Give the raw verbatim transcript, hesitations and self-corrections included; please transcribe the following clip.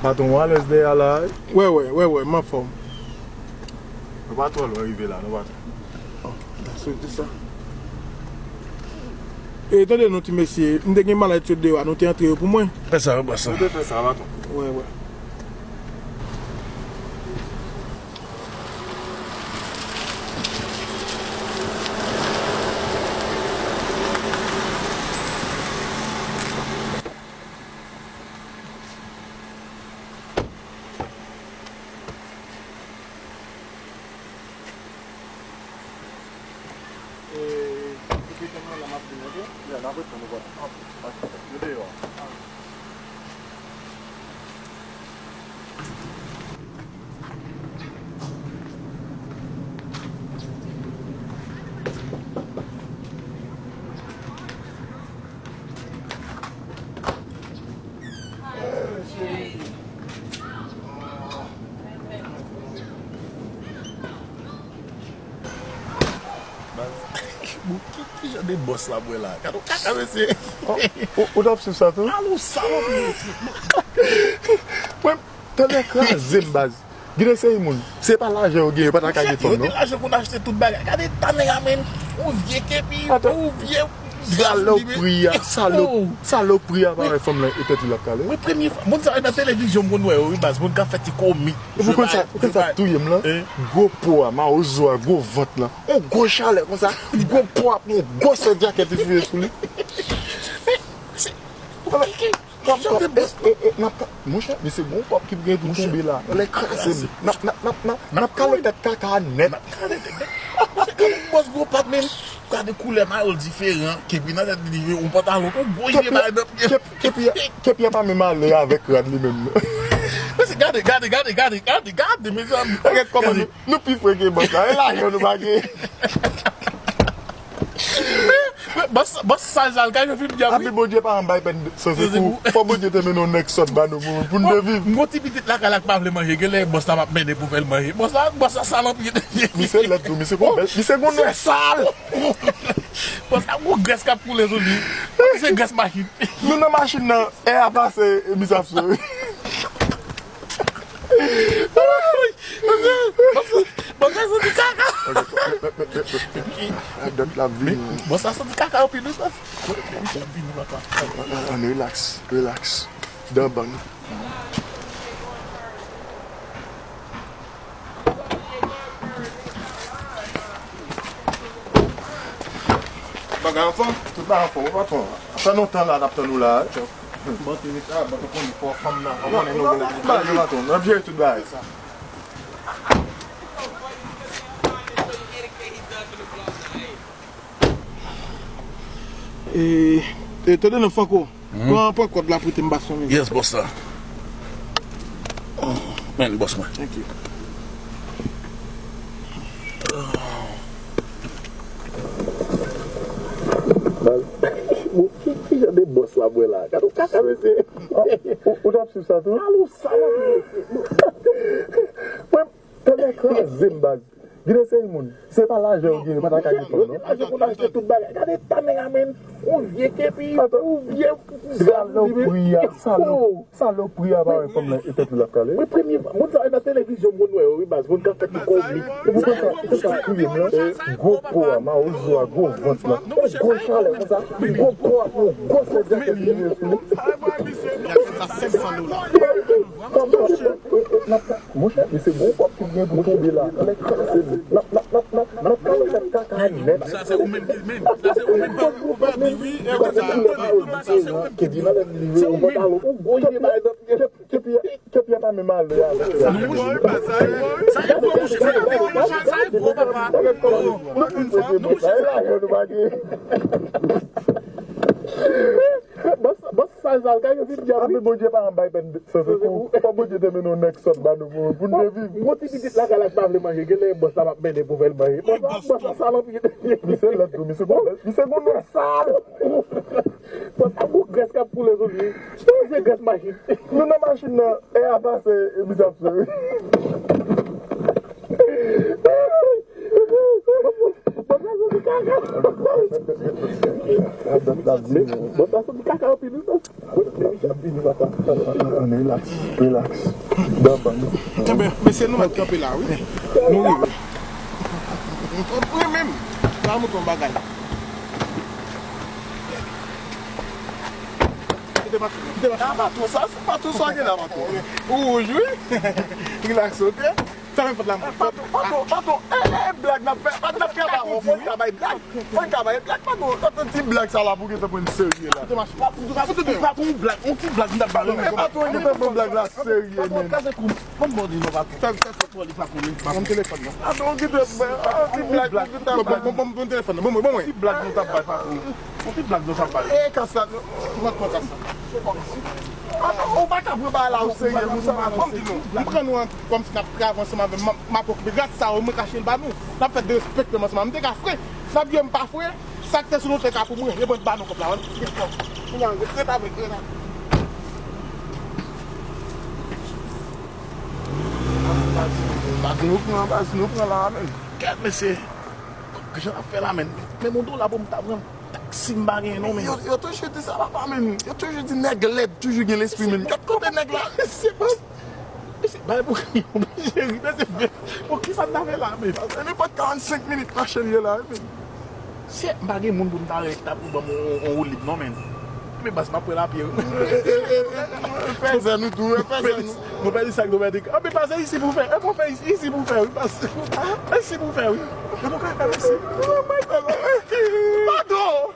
Patwon, w alèz dèyè a la? Wè, wè, wè, wè, m anfòm. Nou pa twò lwen rive la, nou pa twò. Oh, ta sou di sa. E, tande non, ti mesye, m te gen malèt yo deyò a, nou te antre yo pou mwen. Fè sa, bòs la. Nou te fè sa, patwon. Wè, wè. E, epi kòman la m ap vin, oke? Ya, n ap reponn ou, bòs. Ok. Nou deyò. Baz, bon, ki, ki jan de bòs la mwen la? Gade yon kaka, mesye. Oh, ou, ou t ap swiv sa tou? Alo, salòp, mesye. Mwen, tande kraze m, baz. Gen de seri moun, se pa lajan yo genyen, yo pa ta ka gen fanm, non. Yo gen lajan pou n achte tout bagay. Gade ta nèg la, menm. Yon vye kepi, yon vye dra sou li, men. Salopri a, salop-, salopri a, pa wè fanm lan e tèt li l ap kale. Mwen, premye fwa, moun sa yo nan televizyon, m konn wè yo, wi, baz, moun k ap fè ti komik. Ou konn sa, ou konn sa k touye m lan? Gwo po a, mawozo a, gwo vant lan. On gwo chalè konsa, gwo po a, on gwo sèt djakèt li fouye sou li. Men, se, Kòb, kòb, e, e, e, n ap ka-, monchè, men se gon kòb ki gen pou tonbe la. Lè kraze m. N ap, n ap, n ap, n ap, n ap kale tèt kaka a nèt. N ap kale tèt, tèt. Monchè, gade bòs gwo pat, men. Gade koulè mayo l diferan. Kepi nan tèt li, yon pantalon, yon gwo je bay nan pye. Kep-, kepi a, kepi a pa menm ale avèk rad li menm, non. Mesye, gade, gade, gade, mezanmi. Gade kòman nou, nou pi fre ke bòs la. E lajan nou pa gen. Bòs, bòs sal sal, kay yo fin byen. Api Bondye pa anba pèn sanse kou. Fò Bondye te mennen yon nèg sòt ba nou pou, pou n te viv. M gon ti pitit lakay la k pa vle manje, genlè bòs la m ap mennen pou fè l manje. Bòs la, bòs la sal anpil. Misye lèd tou, misye gon bèl, misye gon nwè sal. Bòs la gon grès k ap koule sou li. Se grès machin. Nou nan machin nan, è a pase, e misye ap sove. Bòs la santi kaka. Dòt la vini. Bòs la santi kaka anpil, wi, bòs. Misye ap vini, papa. Ann, ann, relax, relax. Dan bann. Bagay anfòm? Tout bagay anfòm, wi, patwon. Sa lontan la n ap tann ou la, wi. Bon, ti mesye, ah, bon, ou konnen fò fanm nan, ou konnen nou vin avèk yo, patwon. N ap jere tout bagay. E, e, tande non, Franco. Pran, pran kòd la, prete m bason, men. Yes, bòs la. Men, bòs mwen. Thank you. Bon, ki, ki jan de bòs la mwen la? Gade yon kaka, mesye. Ou, ou t ap swiv sa tou? Alo, salòp, mesye. Mwen, tande kraze m, baz. Gen de seri moun, se pa lajan yo genyen, yo pa ta ka gen fanm, non. Lajan pou n achte tout bagay. Gade ta nèg la, menm. Yon vye kepi, yon vye dra sou li, men. Salopri a, salop-, salopri a, pa wè fanm lan e tèt li l ap kale. Mwen, premye fwa, moun sa yo nan televizyon, m konn wè yo, wi, baz, moun k ap fè ti komik. Ou konn sa, ou konn sa k touye m lan? Gwo po a, mawozo a, gwo vant lan. Yon gwo chalè konsa, gwo po a, yon gwo sèt djakèt li sou li. Monchè, misye gon kòb ki gen pou tonbe la. N ap, n ap, n ap, n ap, n ap kale tèt kaka nèt. Sa se ou menm ki, men, sa se ou menm ki pa di wi, e konsa. Sa se ou menm. Kepi a, kepi a pa menm ale avèk. Sa e vo, sa e vo, monchè, sa e vo, monchè, sa e vo, papa. Bòs, bòs sal sal, kay yo fin byen. Api Bondye pa anba pèn sanse kou. Fò Bondye te mennen yon nèg sòt ba nou pou, pou n te viv. Bon, ti pitit lakay la k pa vle manje, genlè bòs la m ap mennen pou fè l manje. Bòs la, bòs la sal anpil. Misye lèd tou, misye gon, misye gon nwè sal. Bòs la gon grès k ap koule sou li. Se grès machin. Nou nan machin nan, è a pase, e misye ap sove. Bòs la santi Bòs la soti kaka anpil wi, bòs. Wi, wi, wi, ap vini, papa. Relax, relax. Daba nou. Kenbe, mesye, nou mèt kanpe la, wi. Nou rive. Wi, menm. Sa montre yon bagay. Kite patwon, kite patwon. Ah, patwon, sa, se patwon, sa gen la, patwon. Ou wouj, wi. Relax, ok? Fèmen pòt la, mwen. Patwon, patwon, patwon, e, e, blag n ap fè, patwon, n ap fè, patwon, fò n ka bay blag, fò n ka bay blag, patwon, patwon, ti blag sa la pou gentan pran serye la. Patwon, patwon, patwon, blag, yon ti blag m t ap ba nou. E patwon, gentan pran blag la serye, patwon, men. Kaze kou, ban m ba w di non, patwon. Fè, fè, fè, fè, li pa konnen, li pa konnen. Ban m telefòn nan. Patwon, gentan pran, ah, ti blag, gentan bay. Bon, bon, bon, bon, telefòn nan, bon, bon, bon, mwen. Ti blag nou t ap bay, patwon. Yon ti blag nou t ap bay. E kas la, non. Mwen pran kas la. Ou pa ka pran bagay la o serye konsa. Ban m di nou, m pran nou an kòmsi n ap travay ansanm avè m, m ap, m ap okipe. Gras sa ou, mwen ka chèche l ba nou. N ap fè derespekte m ansanm avè m. M te ka fre. N ap ye m pa fre. Sa k te sou nou te ka pou mwen. E mwen ba nou kòb la. Kounye a, ret avèk, ret avèk. Baz nou pran, baz nou pran la, men. Kèt, mesye. Kijan n ap fè la, men? Men moun tou la pou m ta pran. Si m pa gen non, men. Yo, yo toujou di sa, papa, men. Yo toujou di nèg lèd toujou gen lespri, men. Gad kote nèg la. Se pa, se pa pou kriye, oblije ri, men se vre. Bon, kisa n ta fè la, men? Nenpòt karannsenk minit mache l ye la, men. Se m pa gen moun pou m ta rele ki ta pou ban m yon, yon woulib, non, men. Men baz, m ap pran lapye, wi. Fè zè nou tou, fè zè nou. Nou pèdi sa k nou pèdi. Anben, baz, se isi pou fè. E pou fè isi, isi pou fè, wi, baz. Isi pou fè, wi. E pou ka fè, isi. Padon!